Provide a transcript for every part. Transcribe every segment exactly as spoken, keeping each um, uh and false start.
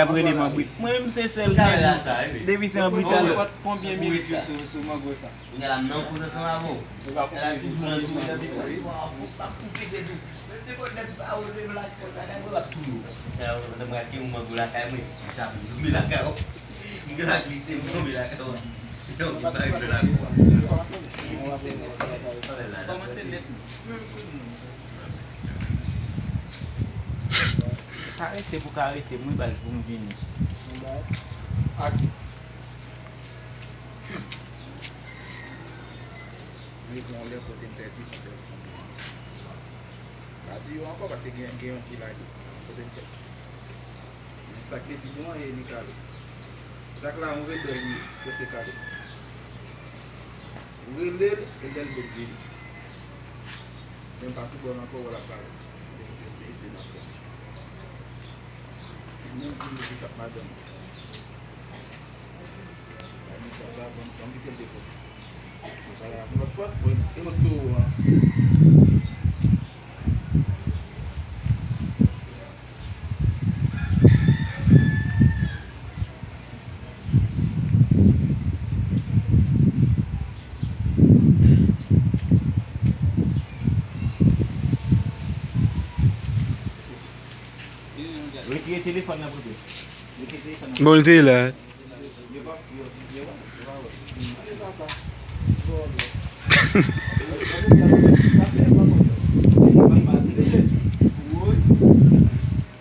l ap rele m an brit. Mwen menm se sèl. Depi se an brit alò. Konbyen minit yo sou mango sa? Kounye a la m nan koz ansanm avè w. Lè la toujou nan jou mwen di w ap koupe tèt ou. Menm de bò nèg pa oze vin lakay mwen, l ap touye w. Lè w nan brake yon mango lakay mwen, m chape m tonbe lakay w. M gen la glise m tonbe lakay w. Yo, m pa rive lakay w. Kòmanse nèt. Karese pou karese m wi baz pou m vini. Li gen yon lè kote m pèdi konpèt. Pa di yo ankò paske gen gen yon ki lage kote m pèdi. Men sa k te pi bon an e li kale. Sa k la move dèy li kote kale. Rele l, e lè l vle l vini. Menm pa sou bò l ankò, wè l ap pale. Li di l ap fè. Menm di l li k ap madanm. Sa, sa, bon, sa, m kite l depo. Sa, la, yon lòt fòs, bon, e lòt towo a. Retire telefòn nan pou mwen. Retire telefòn nan. Bon, l te la.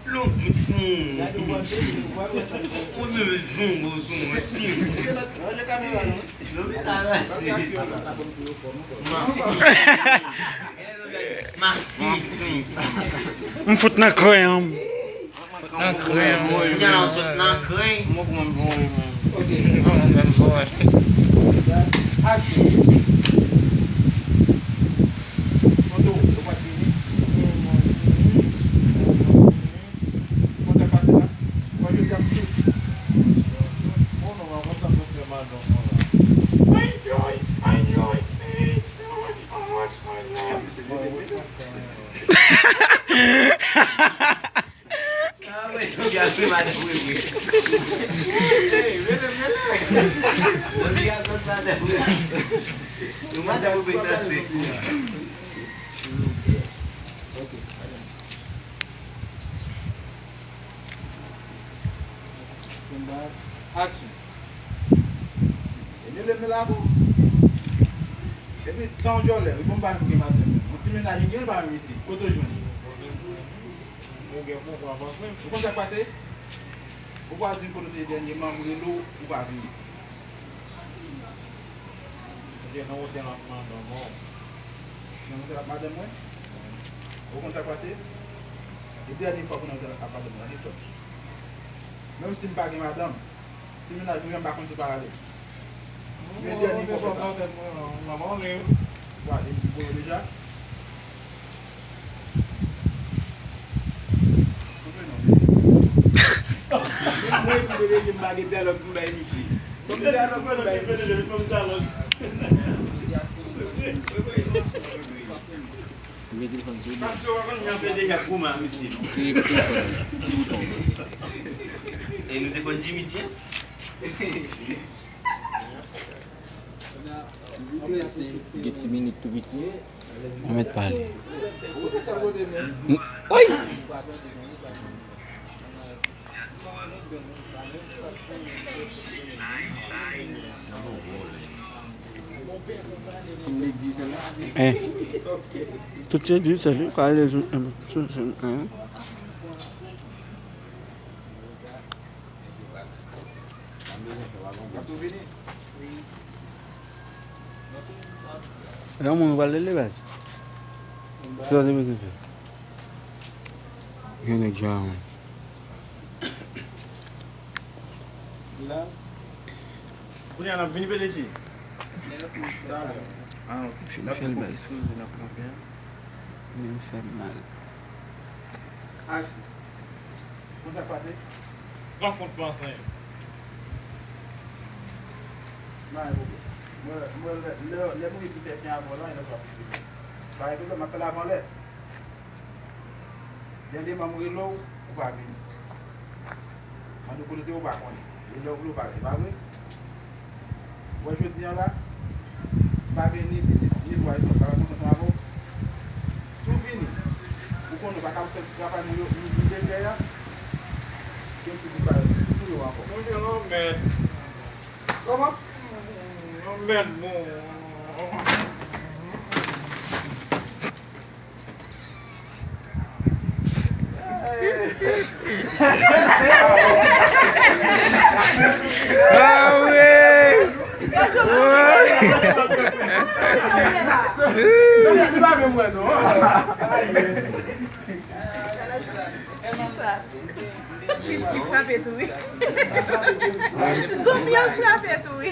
Lòt jou fon. Ou se zonbo sou mwen. Masi. Masi. M fout nan kren an. Nan kren an. Kounya la, w sot nan kren. Mwen kouman m voye, men. Action. Foto, yo pa t vini. Kontak pase la. Mwen jodi a m tou. Oh non, mwen kontan pou fè mal nan fon la. Enjoy, enjoy, enjoy, enjoy, enjoy. Ah, mwen, yo gade madan mwen vre. Hey, rele, rele. Yo gade madan mwen vre. Nou madan mwen vre danse. Ok, adan. Action. Ebyen, leve la pou. Epi, tan w djòlè, wi, bon, m pa menm gen madanm. Yon ti mennaj m gen, l pa menm isit. Kote w jwenn li? Ou gen fon pou avanse. Ou konn sa k pase? Ou pa di m kote w te ye dènyèman, m rele w, ou pa vini. Ou te nan otèl ak madanm ou. Nan otèl ak madanm mwen? Ou konn sa k pase? E dènye fwa pou nan otèl ak madanm mwen, ann tande. Menm si m pa gen madanm, ti mennaj mwen, m pa konn si w pa rale. Men dènye fwa w fè sa. Ou ale, m di bon yo deja. Mwen ki deje m pa gen dyalòg pou m bay misye. Mwen gen dyalòg pou m bay misye. Mete telefòn sou li. Ti bouton. E nou te konn Jimmy Jam? Gen ti minit tou piti. Mwen mèt pale. Woy! Si m te di sèl la. Hein. Tout se di sèl li, kwa le jou, hein. Yon moun pral rele baz. Sa w te bezwen fè? Gen nèg ja, man. Kounye a n ap vini pede ti. Talè. Ah, ok. Fin fè l baz. Men m fè mal. Aji. Konn sa k pase? Pran kont panse. Nan yon pwoblèm. Mwen, mwen, lè, lè, lè moun ki fè fen avè w lan, e lè sa w ap esplike. Pa gen pwoblèm, m ap fè l avan lè. Dènyèman m rele w, ou pa vini. Mande w kote w te ye, ou pa konnen. E lè w vle w pa vini, pa vre? Ou wè jodi a la, m pa gen ni tit, ni dwa, e m pa ka konn ansanm avè w. Si w vini, ou konnen w pa ka fè travay mwen yo, mwen te fè a, ke m toujou pa touye w ankò. Mwen se lanmèd. Kòman? Lanmèd, bon. Ah wi! Li pa menm wè non. Li, li frape tou wi. Zonbi an frape tou wi.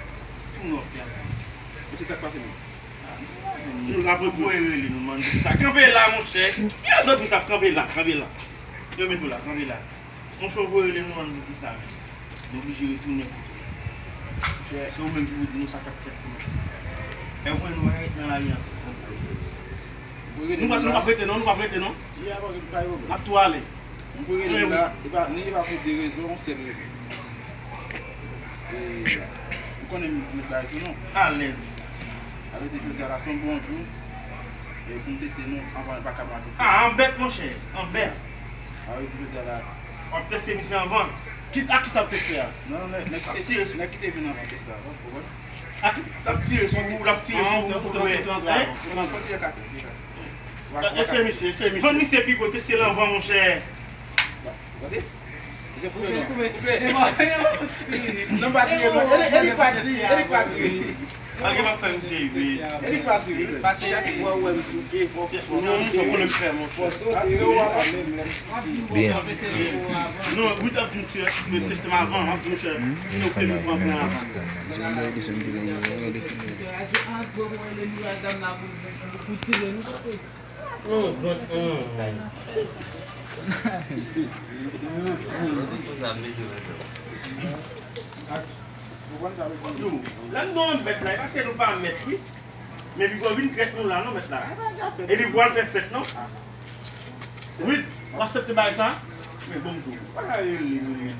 Tou nòt, ya. Mesye, sa k pase menm? Nou la pou voye rele nou, man. Sa, kanpe la, monchè. Ki rezon sa, kanpe la, kanpe la. Yo met ou la, kanpe la. Monchè, ou voye rele nou, man, pou ki sa menm? Nou oblije retounen kote nou. Monchè, se ou menm ki pou di nou sa k ap fèt pou nou. E ou konnen nou pa ka ret nan lari ankò. Nou pa, nou p ap rete non, nou p ap rete non. N ap tou ale. M voye rele nou la, e pa, ni e pa pou de rezon, yon sèl rezon. E, ou konnen m met bagay sou nou. Alèz. Sa vle di jodi a la, se yon bon jou. E pou m teste nou, anvan l pa ka mal teste. Ah, anbèt, monchè, anbèt. Sa vle di jodi a la. W ap teste misye anvan. Ki, a ki sa w ap teste a? Non, non, nèg, nèg ki te, nèg ki te vin anvan teste a, w konprann? A ki, l ap tire sou ou, l ap tire sou ou, ou t ap wè. Hein? Fò tire kat, tire kat. Eseye misye, eseye misye. Vann misye pi gwo, teste l anvan, monchè. Gade. Misye koupe non. Koupe. Non, pa tire non. E li, e li pa tire, e li pa tire. Malgre m ap fè misye ri. Epi pa ti ri. Paske chak fwa ou wè m souke, fò fò. Non, m fè konnen m fè, monchè. Fò sote ou a pa menm lè. Byen. Non, Wid ap di m ti teste m avan, m ap di monchè, m te pran pran avan. Jan bagay desann de lè, gade ki bagay. Lè m nan mèt la, e paske nou pa mèt, wi. Men piga w vin trèt nou la, non, mèt la. Epi pou al fè fèt, non? Wi, w aksepte bagay sa? Men bon, m di w, pa ka rele nou, men.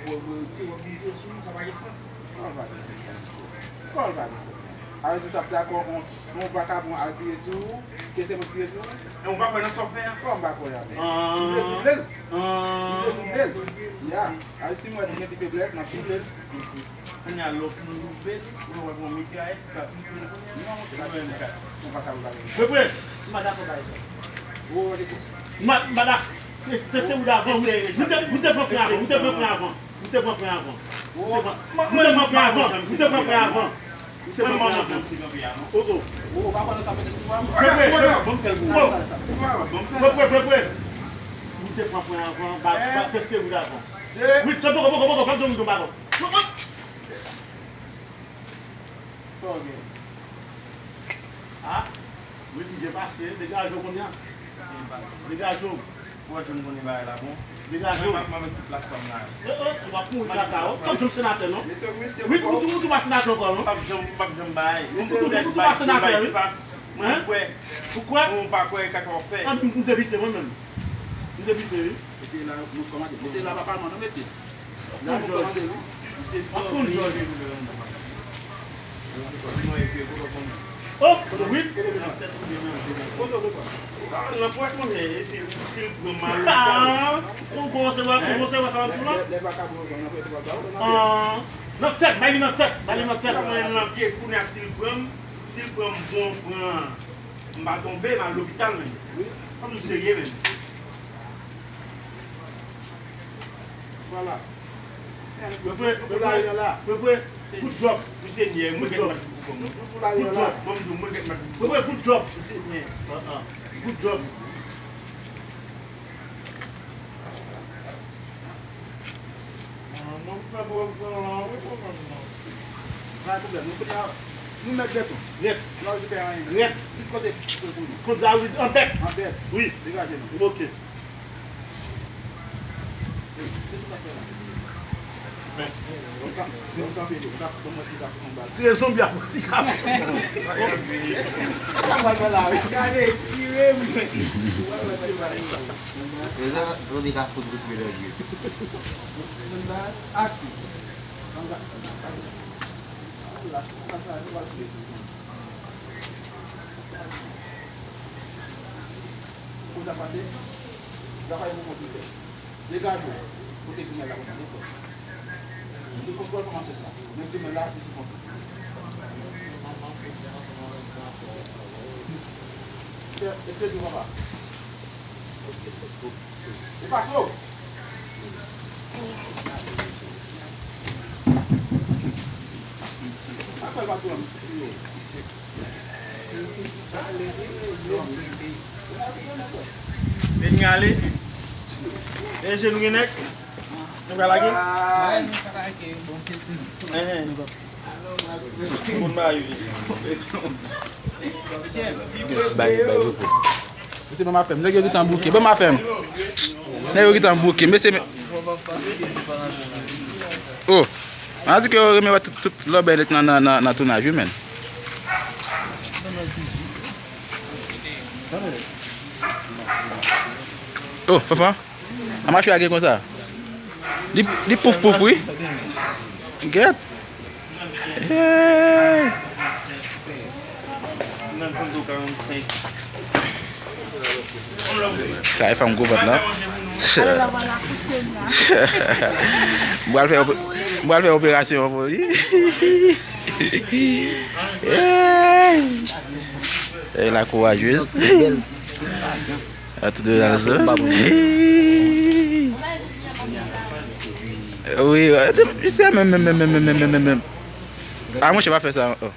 Bon, bon, ti wòb vin tire sou nou, sa pa gen sans. Kòman l pa gen sans, man? Kòman l pa gen sans, man? Alèz ou t ap dakò yon, yon vakabon al tire sou ou, ke se mwen ki tire sou ou? E ou pa kwè nan sa w fè a? Kòman m pa kwè a, men? Li vle double l. Li vle double l. Ya. Alèz si m wè li gen ti feblès, m ap double l. Kounye a, lè w fin double l, ou wè yon mitrayèt ki pa pike l kounye a. Non, se pa sa. Ou pa ka, ou pa ka. Prepare. M pa dakò bagay sa. Ou wè ki. M pa, m pa dakò. Se, se, se ou dakò. Ou te, ou te pran pran avan. Ou te pran pran avan. Ou te pran pran avan. Ou te pran, ou te pran pran avan. Ou te pran pran avan. Ou te pran pran avan. Oh, oh. Ou pa konn sa mete sou mwen. Prepare, prepare. Bon, m fè l pou ou. Prepare, prepare. Ou te pran pran avan. Ba, ba, teste ou avan. Wi, poko, poko, poko, pa janm tonbe avan. Sa w gen? A, wi, li byen pase. Degaje w kounye a. Degaje w. Ou wè jan m konnen bagay la bon. Degaje w. Mwen, m ap, m ap met tout lak pa m la. E, e, w ap mouri kaka, o. Kòm se yon senatè, non? Wi, ou tou, ou tou pa senatè ankò, non? M p ap janm, m p ap janm bay. Ou tou, ou tou pa senatè, wi. Ou kwè? Ou kwè? Ou pa kwè kaka w ap fè. A, m, m depite, mwen menm. M depite, wi. Mesye la, nou kòmande. Mesye la pa palman, non, mesye. Anpil jòj. Anpil jòj. Oh, wi. Nan pwèt mwen, men, si, si l pran mal. Ah, ou kòmanse wè, ou kòmanse wè sa w ap di la? Ah, nan tèt, bay li nan tèt, bay li nan tèt. Mwen nan pyès, kounye a, si l pran m, si l pran m bon, pran, m pa tonbe, m al lopital menm. Fòk nou serye menm. Vwala. Prepare, prepare, prepare. Good job. Misye nyè, mwen gen match pou kòm. Good job. Bon, m di w, mwen gen match pou kòm. Prepare, good job. Misye nyè. Good job. Ah, mwen fè pwòblèm la, wi, pwòblèm nan. Pa gen pwoblèm. Nou kounye a, nou mèt Bèto. Nèt. Nou pa bezwen pè anyen. Nèt. Tout kote, tout kote pou nou. Kont sa, wi, an tèt. An tèt. Wi. Degaje nou. Ok. Se zonbi a pran ti kap. Sa mwen fè la, wi. Gade, tire, wi. Mezanmi, zonbi ka fout retire nan je. Aksyon. Kou sa pase, travay pou konstitè. Degaje w. Kote grimèl la konsa, depo. Ou te kontwòl kòman se la. Men grimèl la, se sou kont. Fè, espere di papa. Ou pase w. Apre patwon. Vin ale. E je nou gen nèg? Nou pral lage? Enhen. Moun ba yo. Bay, bay, bay. Mesye, ban m afè m. Nèg yo gentan bouke. Ban m afè m. Nèg yo gentan bouke. Mesye, men. Oh. An di ke yo renmen wè tout, tout lòbèy nèt nan, nan, nan, nan tounaj, wi, menn. Oh, Fanfan. A mache a gen konsa. Li, li pouf pouf, wi. Gèt. Hey. Sa e fanm gwo vant la. M pral fè, m pral fè operasyon pou li. Hey. E la kourajez. A tout de la. Wi, se menm, menm, menm. Ah, monchè, pa fè sa. Oh.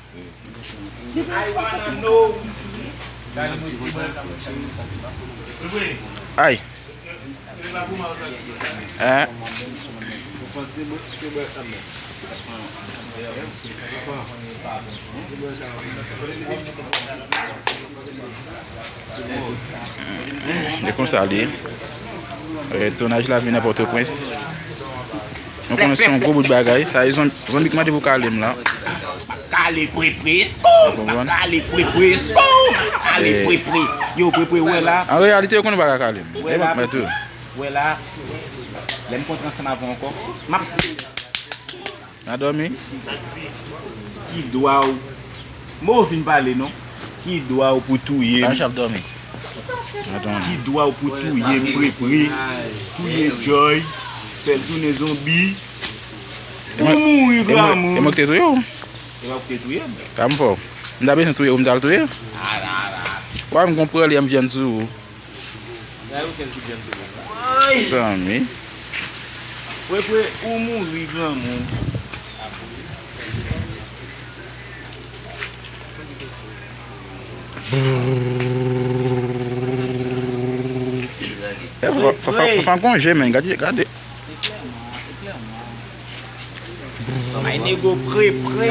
Ay. Hein? E konsa l ye. E, tounaj la vin nan Pòtoprens. Nou konnen se yon gwo bout bagay. Sa e zon-, zonbi k mande pou kale m la. Kale prepre, esko? Ou konprann? Kale prepre, esko? Kale prepre. Yo, prepre, wè la. An reyalite, yo konnen pa ka kale m. Wè la. Wè la. Lè m kontre ansanm avè w ankò. M ap Nan dòmi? Ki dwa w? Mo fin pale non. Ki dwa w pou touye m? Ap dòmi. Nan dòmi. Ki dwa w pou touye m, prepre, touye Joy, fè l tounen zonbi? Ou mouri, granmoun. E mwen ki te touye w? E pa ou ki te touye m. Sa m fè w? M ta bezwen touye w, m t al touye w? Ala, ala. Wè m gon pran li, m vyann sou ou. Zanmi. Prepre ou mouri, granmoun. Fè, fè, fè, fè, fè gon je, men. Gade, gade. Ay, nego prepre.